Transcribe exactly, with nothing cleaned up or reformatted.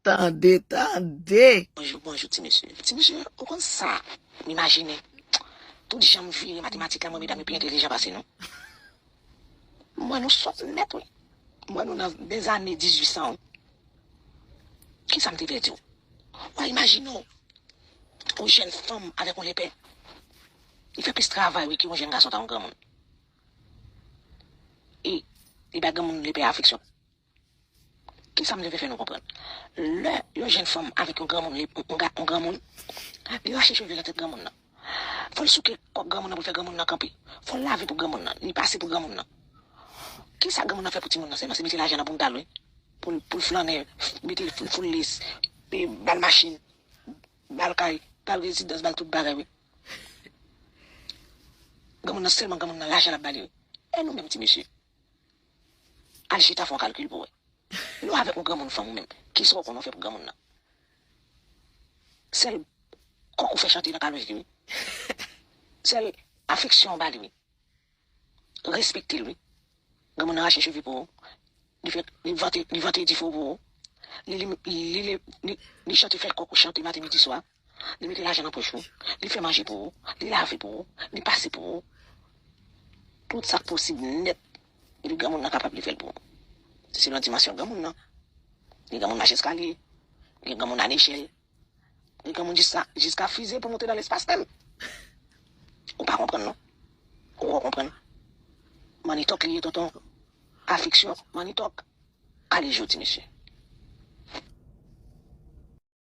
Tande, tande. Bonjou, bonjou, ti mesye. Ti mesye, ou konn sa m imajine? Tout jan m vire matematik la, mwen, medam yo pi entelijan pase nou. M wè nou sòt nèt, wi. M wè nou nan dèzane dizuit san, wi. Kisa m te vle di w? W a imajine w, yon jèn fanm avèk yon lepè. Li fè plis travay, wi, ke yon jèn gason ta yon granmoun. E li bay granmoun lepè a afeksyon. Kisa m te vle fè nou konprann? Lè yon jèn fanm avèk yon granmoun, li, yon, ga- yon granmoun, li rache cheve nan tèt granmoun nan. Fò l souke kòk granmoun nan pou l fè granmoun nan kanpe. Fò l lave pou granmoun nan. Li pase pou granmoun nan. Kisa granmoun nan fè pou timoun nan? Sèlman se mete lajan nan bounda l, wi. Pou l, pou l flannen, mete l foul, foul lis, e, ba l machin, ba l kay, ba l rezidans, ba l tout bagay, wi. Granmoun nan sèlman granmoun nan lajan l ap ba li, wi. E nou menm ti mesye? Al chita fè yon kalkil pou wè. Lè w avèk yon granmoun fanm ou menm, kisa w konnen w fè pou granmoun nan? Sèl kòk ou fè chante nan kalòj li, wi. Sèl afeksyon w ba li, wi. Respekte l, wi. Granmoun nan rache cheve pou ou. Li fè, li vante, li vante difo pou ou. Li, li, li, li, li, li chante fè kòk ou chante maten, midi, swa. Li mete lajan nan pòch ou. Li fè manje pou ou. Li lave pou ou. Li pase pou ou. Tout sa k posib nèt. Epi granmoun nan kapab li fè l pou ou. Se selon dimansyon granmoun nan. Gen granmoun mache eskalye. Gen granmoun ale echèl. Gen granmoun jiska, jiska fize pou moute nan lespas menm. Ou pa konprann, non? Ou konprann? Manitòk li ye, tonton. Afeksyon, manitòk. Ale jwe, ti mesye.